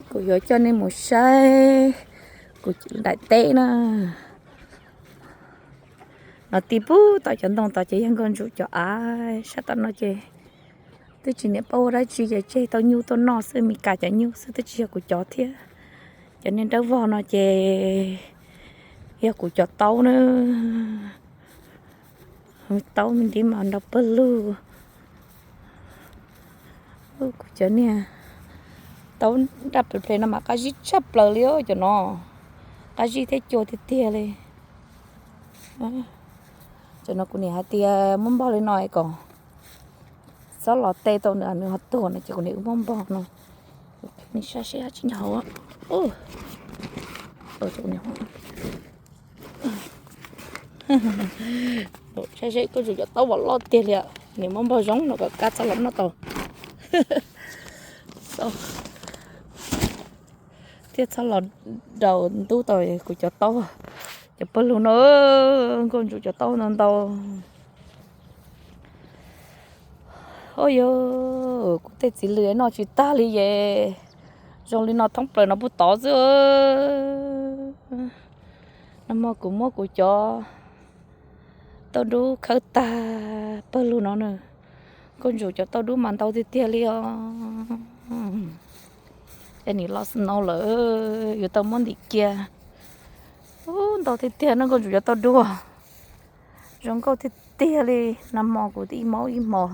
Kuv yuav coj nej mus saib kuv daim teb na. No ti pub tom cov ntoo tod ces yog Nkauj Ntsum cov av, sab tom no ces twb tsis niam paub ua dab tsi ces tseg tau nyuj tuaj noj xwb, Mes Kas cov nyuj xwb, twb tsis yog kuv cov thiab. Cov niag dawb vog no ces yog kuv cov taub na. Taub me ntiv mas nrau pawg lug. Kuv cov niag taub nraj ple ple no mas qab zib tshaj plaws li os cov no. Qab zib thiab cua tiag tiag li. Cov no kuv niam hais tias muab npog li no es kom txhob los te tau nws, nws ho tuag no ces kuv niam wb muab npog no. Nej saib seb tsis nyob hauv. Saib seb Nkauj Ntsum cov taub vam loj tiag li, niam muab npog zoo no kom kab txhob los noj tau. Thiab txhob los daus ntub tau kuv cov taub, cov pawg lug no, Nkauj Ntsum cov taub ntau ntau. Ua yog kuv tej txiv lws noj tsis tag li es zoo li no thoob plaws no puag tod xwb. Nag hmo kuv muab kuv cov tauj dub khawb tag pawg lug no na. Nkauj Ntsum cov tauj dub mas ntau tiag tiag li os. Es nim los snow lawm, yuav tau muab ntim cia. Ub, ntau tiag tiag no Nkauj Ntsum cov tauj dub. Zoo nkauj tiag tiag li. Nag hmo kuv ib hmos ib hmos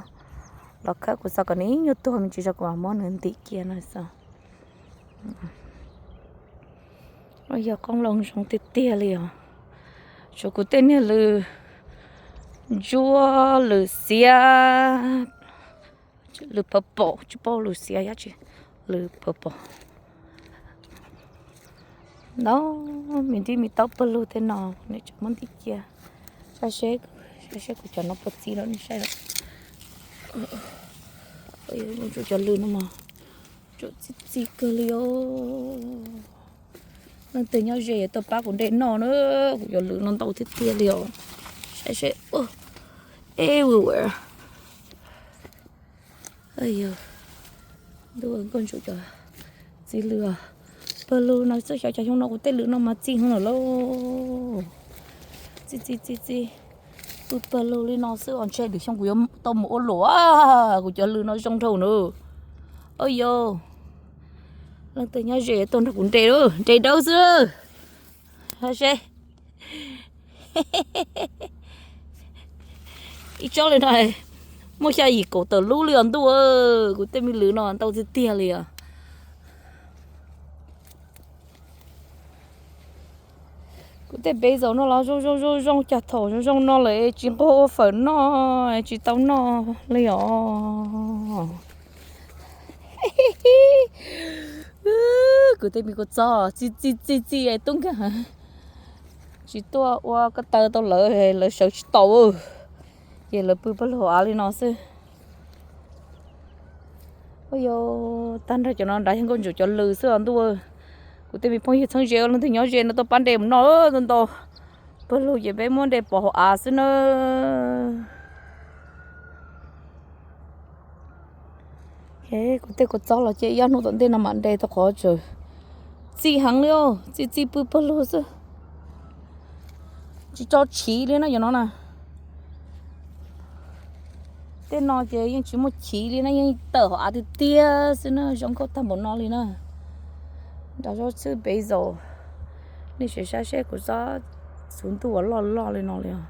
los khawb, kuv xav kom nws ib nyuag tuag me ntsis tso kuv mam muab nws ntim cia no xwb. Yog qoob loo zoo tiag tiag li os. Tshuav kuv tej niag lws ntsuab, lws xiav, lws purple, tsis paub lws xiav yab tsi, lws purple. Ntau, me nrib me taub pawg lug tej no, nej tseem muab ntim cia. Saib seb, saib seb kuv cov no puas txi rau nej saib. Tsum cov lws no mas tsum txi txi kawg li os. Leej twg nyob ze tuaj pab kuv nte noj na, kuv cov lws no ntau tiag tiag li os. Saib seb, everywhere. Yog ntuj, Nkauj Ntsum cov txiv lws, pawg lug no xwb, xyov cas xyoo no kuv tej lws no mas txi heev lawm lauj. Txi txi txi txi, pw pawg lug li no xwb os, ntshe lwm xyoo kuv yuav tau mus ua luam, kuv cov lws no zoo dhau na. Au yau, leej twg nyob ze tuaj nrog kuv nte, nte dawb xwb. Seb, ib tsob li no muaj xya yim kaum tawm lub li os ntuj, kuv tej me lws no ntau tiag tiag li os. Kuv tej basil no los zoo zoo zoo zoo, cas thaum zoo zoo no lawm tsis nquag ua fawm noj, tsis tau noj li os. Kuv tej me kua txob txi txi txi txi tub nkeeg, tsis tuaj ua ko taw tau lawv, lawv sawv tsis tau, ces lawv pw pawg lug av li no xwb. Ua yau, tag nrho cov no nrad yog Nkauj Ntsum cov lws xwb os ntuj. Kuv tej me phooj ywg txheeb ze leej twg nyob ze no tuaj pab nte mus noj ntau ntau. Pawg lug ces peb muab nte pov hauv av xwb na. Kuv tej kua txob los ces ib ob hnub tom ntej no mam nte tau qhov tseem txi heev li os, txi txi pw pawg lug xwb. Tsis tso chiv li na cov no na. Tej no ces yeej tsis muaj chiv li na, yeej tawm hauv av tiag tiag xwb na, zoo nkauj tag npaum no li na. Nrad tsob txhwb basil, nej sim saib seb kuv tsob txhuv ntuj uas loj loj li no li os.